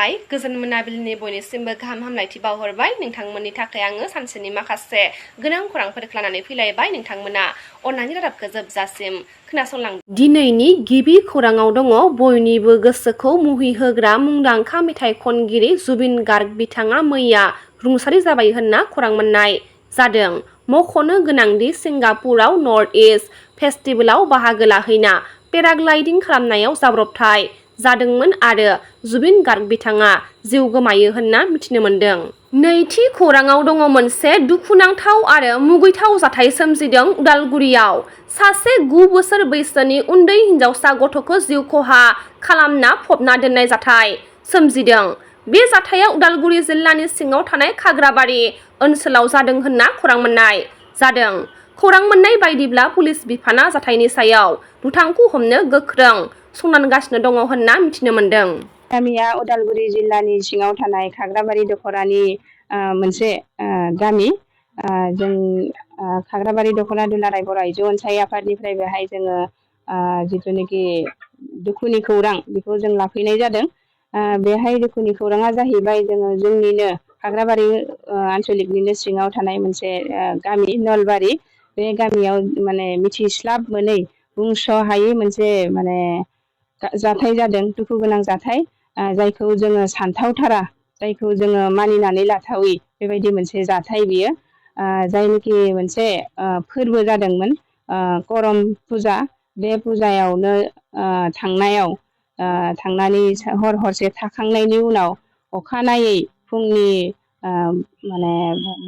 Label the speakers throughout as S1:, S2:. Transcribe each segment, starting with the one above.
S1: खुलुमबाय गोजोन मोनाबिलिनि बयनिसिमबो गाहाम हामलायथि बावहरबाय नोंथांमोननि थाखाय आङो सानसेनि माखासे गोनां खौरांफोर लानानै फैलायबाय नोंथांमोना अननानै रादाबखौ जोबजासिम खोनासंलां दिनैनि गिबि खौराङाव दङ बयनिबो गोसोखौ मुहि होग्रा मुंदांखा मेथाइ खनगिरि जुबिन गार्ग बिथाङा मैया रुंसारि जाबाय होनना खौरां मोननाय जादों। मख'नो गोनांदि सिंगापुराव नर्थ इस्ट फेस्टिभेलाव बाहागो लाहैना पेराग्लाइडिं खालामनायाव जाब्रबथाय जादोंमोन आरो जुबिन गार्ग बिथाङा जिउ गोमायो होनना मिथिनो मोन्दों। नैथि खौराङाव दङ मोनसे दुखुनांथाव आरो मुगैथाव जाथाय सोमजिदों उदालगुरियाव। सासे 9 बोसोर बैसोनि उन्दै हिनजावसा गथ'खौ जिउ खहा खालामना फबना दोननाय जाथाय सोमजिदों। बे जाथाया उदालगुरि जिल्लानि सिङाव थानाय खाग्राबारि ओनसोलाव जादों होनना खौरां मोननाय जादों। खौरां मोननाय बायदिब्ला पुलिस बिफाना जाथायनि सायाव दुथांखौ हमनो गोख्रों संदानगासिनो दङ होनना मिथिनो मोन्दों।
S2: गामिया उदालगुरि जिल्लानि सिङाव थानाय खाग्राबारि दख'रानि मोनसे गामि। जों खाग्राबारि दख'रा दुलाराय बर' आइजो अनसाय आफादनिफ्राय बेहाय जोङो जिथुनाखि दुखुनि खौरां बेखौ जों लाफैनाय जादों। बेहाय दुखुनि खौराङा जाहैबाय जोंनिनो खाग्राबारि आन्सलिकनिनो सिङाव थानाय मोनसे गामि नलबारि। बे गामियाव माने मिथिस्लाब मोनै बुंस' हायै मोनसे माने जाथाय जादों, दुखु गोनां जाथाय, जायखौ जोङो सानथावथारा, जायखौ जोङो मानिनानै लाथावि बेबायदि मोनसे जाथाय बियो। जायनोखि मोनसे फोरबो जादोंमोन करम फुजा। बे फुजायावनो थांनानै हर हरसे थाखांनायनि उनाव अखानायै फुंनि माने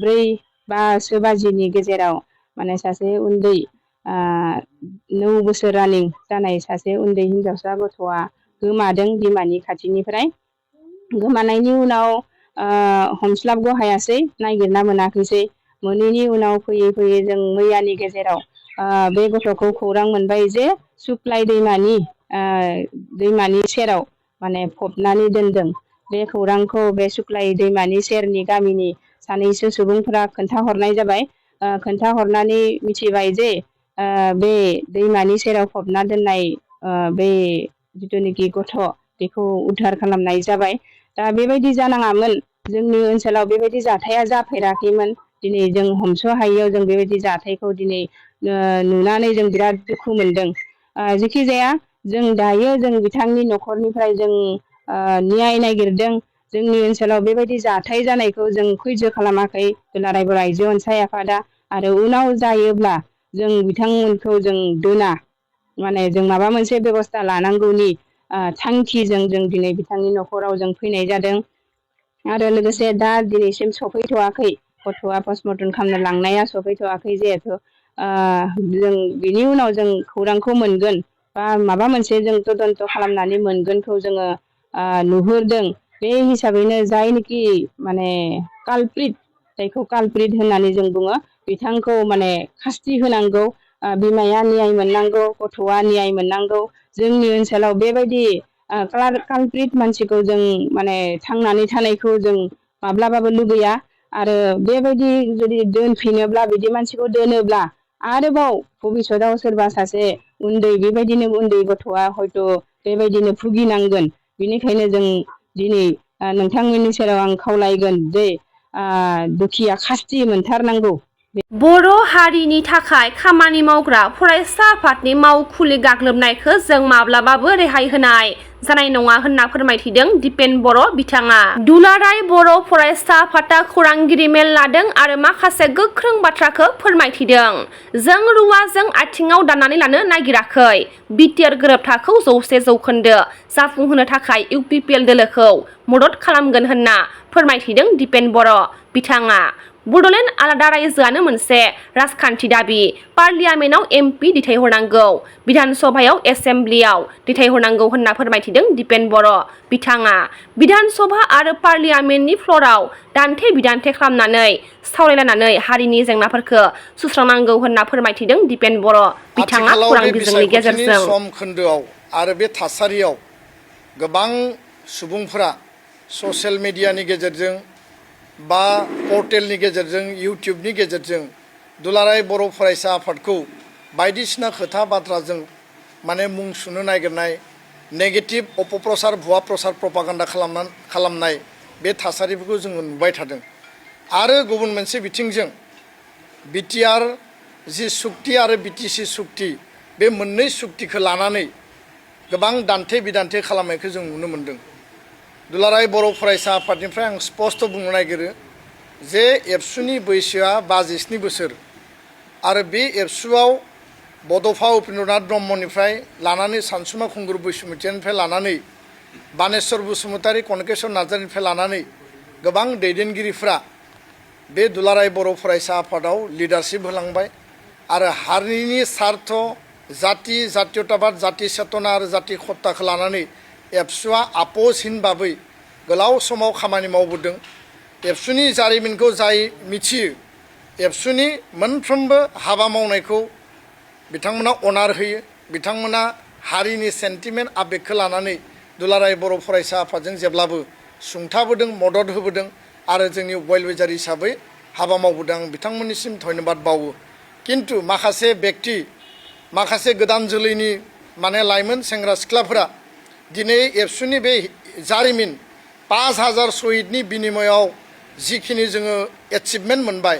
S2: 4-5 बाजिनि गेजेराव माने सासे उन्दै 9 बोसोर रानिं जानाय सासे उन्दै हिनजावसा गथ'आ गोमादों बिमानि खाथिनिफ्राय। गोमानायनि उनाव हमस्लाबग' हायासै, नागिरना मोनाखैसै। मोनैनि उनाव फैयै फैयै जों मैयानि गेजेराव बे गथ'खौ खौरां मोनबाय जे सुक्लाय दैमानि सेराव माने फबनानै दोनदों। बे खौरांखौ बे सुक्लाय दैमानि सेरनि गामिनि सानैसो सुबुंफोरा खोन्थाहरनाय जाबाय। खोन्थाहरनानै मिथिबाय जे बे दैमानि सेराव फबना दोननाय बे जिथुनाखि गथ' बेखौ उद्धार खालामनाय जाबाय। दा बेबायदि जानाङामोन, जोंनि ओनसोलाव बेबायदि जाथाया जाफेराखैमोन। दिनै जों हमस' हायैयाव जों बेबायदि जाथायखौ दिनै नुनानै जों बिराद दुखु मोनदों। जेखि जाया जों दायो जों बिथांनि न'खरनिफ्राय जों न्याय नागिरदों। जोंनि ओनसोलाव बेबायदि जाथाय जानायखौ जों खैजो खालामाखै दुलाराय बर' आइजो अनसाय आफादा। आरो उनाव जायोब्ला जों बिथांमोनखौ जों दोना, माने जों माबा मोनसे बेबस्था लानांगौनि थांखिजों जों दिनै बिथांनि न'खराव जों फैनाय जादों। आरो लोगोसे दा दिनैसिम सफैथ'वाखै, गथ'आ पस्टमर्टम खालामनो लांनाया सफैथ'वाखै जिहेथु जों बिनि उनाव जों खौरांखौ मोनगोन बा माबा मोनसे जों तदन्त खालामनानै मोनगोनखौ जोङो नुहुरदों। बे हिसाबैनो जायनोखि माने कालप्रिट, जायखौ कालप्रिट होननानै जों बुङो, बिथांखौ माने खास्ति होनांगौ। बिमाया न्याय मोननांगौ, गथ'आ न्याय मोननांगौ। जोंनि ओनसोलाव बेबायदि कालप्रिट मानसिखौ जों माने थांनानै थानायखौ जों माब्लाबाबो लुबैया। आरो बेबायदि जुदि दोनफिनोब्ला, बिदि मानसिखौ दोनोब्ला आरोबाव भबिष्यतआव सोरबा सासे बेबायदिनो उन्दै गथ'आ हयथ' बेबायदिनो भुगिनांगोन। बेनिखायनो जों दिनै नोंथांमोननि सेराव आं खावलायगोन जे दुखिया खास्ति मोनथारनांगौ।
S1: बर' हारिनि थाखाय खामानि मावग्रा फरायसा आफादनि मावखुलि गाग्लोबनायखौ जों माब्लाबाबो रेहाय होनाय जानाय नङा होनना फोरमायथिदों दिपेन बर' बिथाङा। दुलाराय बर' फरायसा आफादा खौरांगिरि मेल लादों आरो माखासे गोख्रों बाथ्राखौ फोरमायथिदों। जों रुवाजों आथिङाव दाननानै लानो नागिराखै। बिटिआर गोरोबथाखौ 100% जाफुंहोनो थाखाय इउपिपिएल दोलोखौ मदद खालामगोन होनना फोरमायथिदों दिपेन बर' बिथाङा। बड'लेण्ड आलादा रायजोआनो मोनसे राजखान्थि दाबि। पार्लियामेन्टआव एमपि दैथायहरनांगौ, बिधान सभायाव एसेम्ब्लियाव दैथायहरनांगौ होनना फोरमायथिदों दिपेन बर' बिथाङा। बिधान सभा आरो पार्लियामेन्टनि फ्ल'राव दान्थे बिदान्थे खालामनानै सावरायलायनानै हारिनि जेंनाफोरखौ सुस्रांनांगौ होनना फोरमायथिदों दिपेन बर' बिथाङा खौरां बिजोंनि गेजेरजों।
S3: सम खोन्दोआव आरो बे थासारियाव गोबां सुबुंफोरा ससियेल मिडियानि गेजेरजों बा पर्टेलनि गेजेरजों, इउटिउबनि गेजेरजों दुलाराय बर' फरायसा आफादखौ बायदिसिना खोथा बाथ्राजों माने मुं सुनो नागिरनाय नेगेटिभ अपप्रचार भुवा प्रचार प्रपागान्डा खालामनाय बे थासारिफोरखौ जोङो नुबाय थादों। आरो गुबुन मोनसे बिथिंजों बिटिआर जि सुक्ति आरो बिटिसि सुक्ति बे मोननै सुक्तिखौ लानानै गोबां दान्थे बिदान्थे खालामनायखौ जों नुनो मोन्दों। दुलाराय बर' फरायसा आफादनिफ्राय आं स्पष्ट बुंनो नागिरो जे एबसुनि बैसोआ 52 बोसोर आरो बे एबसुआव बड'फा उपेन्द्रनाथ ब्रह्मनिफ्राय लानानै सानसुमा खुंगुर बैसुमुतियानिफ्राय लानानै बानेश्वर बसुमतारी कनकेश्वर नार्जारिनिफ्राय लानानै गोबां दैदेनगिरिफ्रा बे दुलाराय बर' फरायसा आफादाव लिडारशिप होलांबाय आरो हारिनि सार्थ जाति जातीयताबाद जाति चेतना आरो जाति खत्ताखौ लानानै एबसुआ आपोसहीन भाबै गोलाव समाव खामानि मावबोदों। एबसुनि जारिमिनखौ जाय मिथियो एबसुनि मोनफ्रोमबो हाबा मावनायखौ बिथांमोना अनार होयो। बिथांमोना हारिनि सेन्टिमेन्ट आबेगखौ लानानै दुलाराय बर' फरायसा आफादजों जेब्लाबो सुंथाबोदों मदद होबोदों आरो जोंनि वेलविजार हिसाबै हाबा मावबोदों। आं बिथांमोननिसिम धन्यबाद बावो। किन्तु माखासे व्यक्ति माखासे गोदान जोलैनि माने लाइमोन सेंग्रा सिख्लाफोरा दिनै एबसुनि बे जारिमिन 5000 शहीदनि बिनिमयाव जिखिनि जोङो एचिभमेन्ट मोनबाय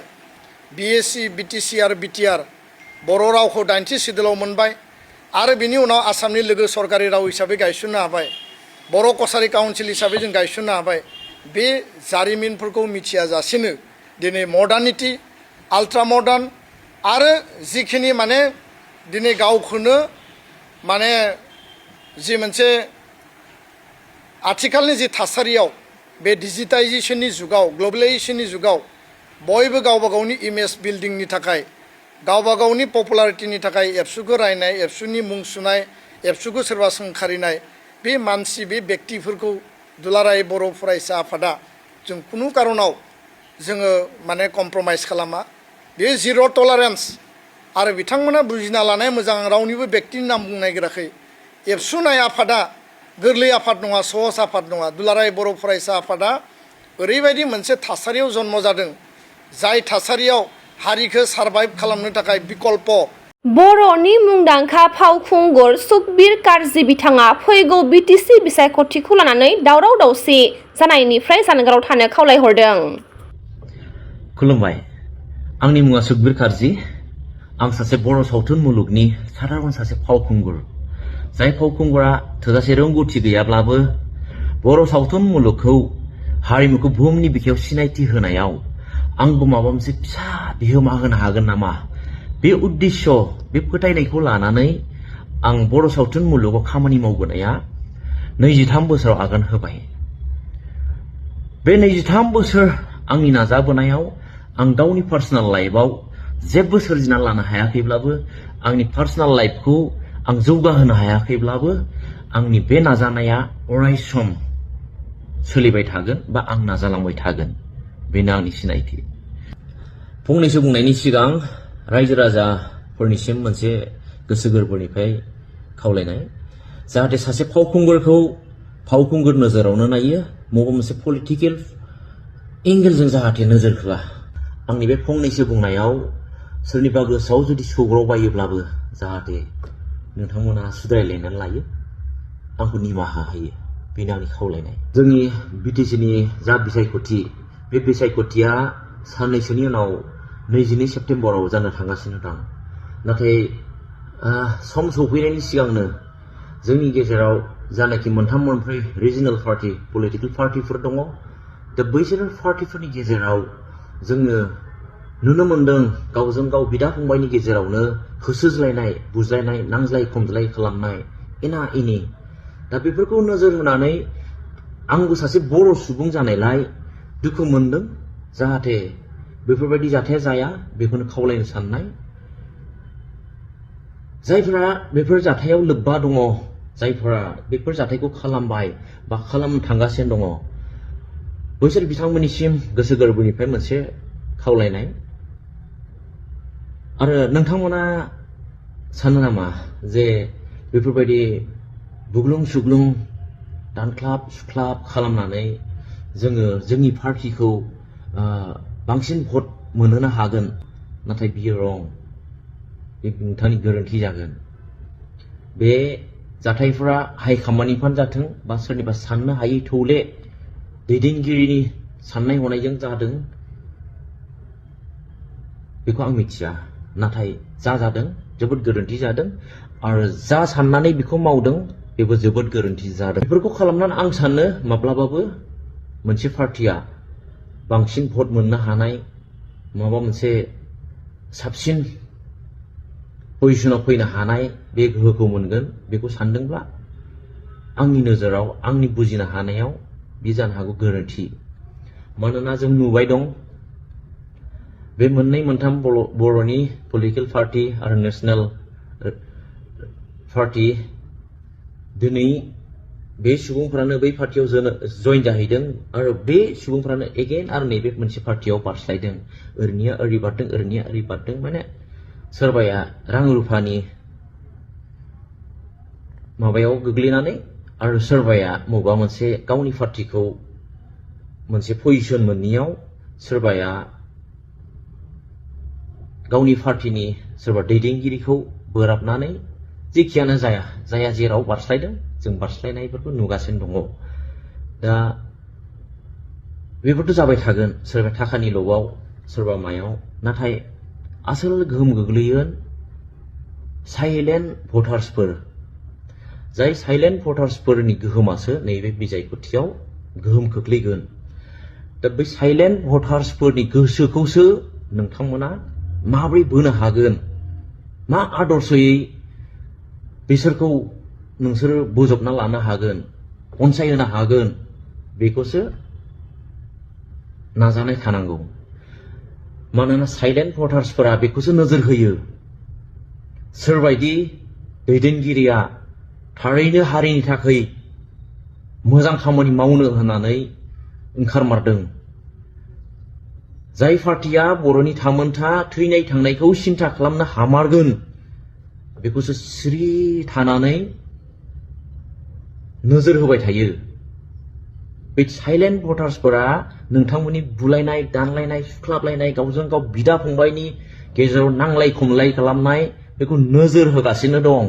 S3: बिएससि बिटिसि आरो बिटिआर बर' रावखौ 80 सिडुलाव मोनबाय आरो बिनि उनाव आसामनि लोगो सरकारि राव हिसाबै गायसननो हाबाय। बर' कसारि काउन्सिल हिसाबै जों गायसननो हाबाय। बे जारिमिनफोरखौ मिथियाजासेनो दिनै मडार्निटी आल्ट्रा मडार्न आरो जिखिनि माने दिनै गावखौनो माने जि मोनसे आथिखालनि जि थासारियाव बे डिजिटाइजेसननि जुगाव ग्लबेलाइजेसननि जुगाव बयबो गावबा गावनि इमेज बिल्डिंनि थाखाय गावबा गावनि पपुलारिटिनि थाखाय एबसुखौ रायनाय एबसुनि मुं सुनाय एबसुखौ सोरबा सोंखारिनाय बे मानसि बे व्यक्तिफोरखौ दुलाराय बर' फरायसा आफादा जों खुनु कारनाव जोङो माने कमप्रमाइज खालामा। बे जिर' टलारेन्स आरो बिथांमोना बुजिना लानाय मोजां रावनिबो व्यक्तिनि नाम बुंनो नागिराखै। एबसु नाय आफादा गोरलै आफाद नङा सहज आफाद नङा। दुलाराय बर' फरायसा आफादा ओरैबायदि मोनसे थासारियाव जन्म जादों जाय थासारियाव हारिखौ सारभाइभ खालामनो थाखाय बिकल्प
S1: बर'नि मुंदांखा फावखुंगुर सुकबिर कार्जि बिथाङा फैगौ बिटिसि बिसायख'थिखौ लानानै दावराव दावसि जानायनिफ्राय जानगाराव थानो खावलायहरदों।
S4: खुलुमबाय, आंनि मुङा सुकबिर कार्जि। आं सासे बर' सावथुन मुलुगनि सादारन सासे फावखुंगुर। जाय फावखुंगुरा थोजासे रोंगौथि गैयाब्लाबो बर' सावथुन मुलुगखौ हारिमुखौ बुहुमनि बिखायाव सिनायथि होनायाव आंबो माबा मोनसे फिसा बिहोमा होनो हागोन नामा बे उद्देश्य बे फोथायनायखौ लानानै आं बर' सावथुन मुलुगाव खामानि मावबोनाया 23 बोसोराव आगान होबाय। बे 23 बोसोर आंनि नाजाबोनायाव आं गावनि पार्सनेल लाइफआव जेबो सोरजिना लानो हायाखैब्लाबो आंनि पार्सनेल लाइफखौ आं जौगाहोनो हायाखैब्लाबो आंनि बे नाजानाया अराय सम सोलिबाय थागोन बा आं नाजालांबाय थागोन। बेनो आंनि सिनायथि। फंनैसो बुंनायनि सिगां रायजो राजाफोरनिसिम मोनसे गोसो गोरबोनिफ्राय खावलायनाय, जाहाथे सासे फावखुंगुरखौ फावखुंगुर नोजोरावनो नायो, बबेबा मोनसे पलिटिकेल एंगेलजों जाहाथे नोजोर होआ। आंनि बे फंनैसो बुंनायाव सोरनिबा गोसोआव जुदि सौग्रावबायोब्लाबो जाहाथे नोंथांमोना सुद्रायलायनानै लायो, आंखौ निमाहा होयो। बेनो आंनि खावलायनाय। जोंनि बिटिसिनि जा बिसायख'थि बे बिसायख'थिया साननैसोनि उनाव 22 सेप्तेम्बराव जानो थांगासिनो दं। नाथाय सम सौफैनायनि सिगांनो जोंनि गेजेराव जानाखि मोनथाम मोनब्रै रिजनेल पार्टि पलिटिकेल पार्टिफोर दङ, दा बैसोर पार्टिफोरनि गेजेराव जोङो नुनो मोन्दों गावजों गाव बिदा फंबायनि गेजेरावनो होसोज्लायनाय बुज्लायनाय नांज्लाय खमज्लाय खालामनाय एना एनि। दा बेफोरखौ नोजोर होनानै आंबो सासे बर' सुबुं जानायलाय दुखु मोन्दों। जाहाथे बेफोरबायदि जाथाया जाया बेखौनो खावलायनो साननाय। जायफोरा बेफोर जाथायाव लोब्बा दङ, जायफोरा बेफोर जाथायखौ खालामबाय बा खालामनो थांगासिनो दङ, बैसोर बिथांमोननिसिम गोसो गोरबोनिफ्राय मोनसे खावलायनाय। आरो नोंथांमोना सानो नामा जे बेफोरबायदि बुग्लुं सुग्लुं दानख्लाब सुख्लाब खालामनानै जोङो जोंनि पार्टिखौ बांसिन भट मोनहोनो हागोन? नाथाय बियो रं, बे नोंथांनि गोरोन्थि जागोन। बे जाथायफोरा हाय खामानिफोरानो जाथों बा सोरनिबा साननो हायै थौले दैदेनगिरिनि साननाय हनायजों जादों बेखौ आं मिथिया नाथाय जा जादों जोबोद गोरोन्थि जादों आरो जा साननानै बेखौ मावदों बेबो जोबोद गोरोन्थि जादों बेफोरखौ खालामनानै आं सानो माब्लाबाबो मोनसे पार्टिया बांसिन भट मोननो हानाय माबा मोनसे साबसिन पजिशनाव फैनो हानाय बे गोहोखौ मोनगोन बेखौ सानदोंब्ला आंनि नोजोराव आंनि बुजिनो हानायाव बे जानो हागौ गोरोन्थि मानोना जों नुबाय दं बे मोननै मोनथाम बर'नि पलिटिकेल पार्टी आरो नेशनेल पार्टी दिनै बे सुबुंफ्रानो बै पार्टियाव जइन जाहैदों आरो बे सुबुंफ्रानो एगेन आरो नैबे मोनसे पार्टियाव बारस्लायदों ओरैनिया ओरै बारदों ओरैनिया ओरै बारदों माने सोरबाया रां रुफानि माबायाव गोग्लैनानै आरो सोरबाया मबेबा मोनसे गावनि पार्टिखौ मोनसे पजिशन मोनैयाव सोरबाया गावनि पार्टिनि सोरबा दैदेनगिरिखौ बोराबनानै जेखियानो जाया जेराव बारस्लायदों जों बारस्लायनायफोरखौ नुगासिनो दङ दा बेफोरथ' जाबाय थागोन सोरबा थाखानि लबाव सोरबा मायाव नाथाय आसोल गोहोम गोग्लैगोन साइलेन्ट भटार्सफोर जाय साइलेन्ट भटार्सफोरनि गोहोमासो नैबे बिसायख'थियाव गोहोम खोख्लैगोन दा बै साइलेन्ट भटार्सफोरनि गोसोखौसो नोंथांमोना माबोरै बोनो हागोन मा आदर्शयै बिसोरखौ नोंसोरो बोजबना लानो हागोन अनसायहोनो हागोन बेखौसो नाजानाय थानांगौ मानोना साइलेन्ट भटार्सफोरा बेखौसो नोजोर होयो सोरबायदि दैदेनगिरिया थारैनो हारिनि थाखाय मोजां खामानि मावनो होननानै ओंखारमारदों जाय पार्टिया बर'नि थामोनथा थैनाय थांनायखौ सिन्था खालामनो हामारगोन बेखौसो सिरि थानानै नोजोर होबाय थायो बे साइलेन्ट भटार्सफोरा नोंथांमोननि बुलायनाय दानलायनाय सुख्लाबलायनाय गावजों गाव बिदा फंबायनि गेजेराव नांलाय खमलाय खालामनाय बेखौ नोजोर होगासिनो दं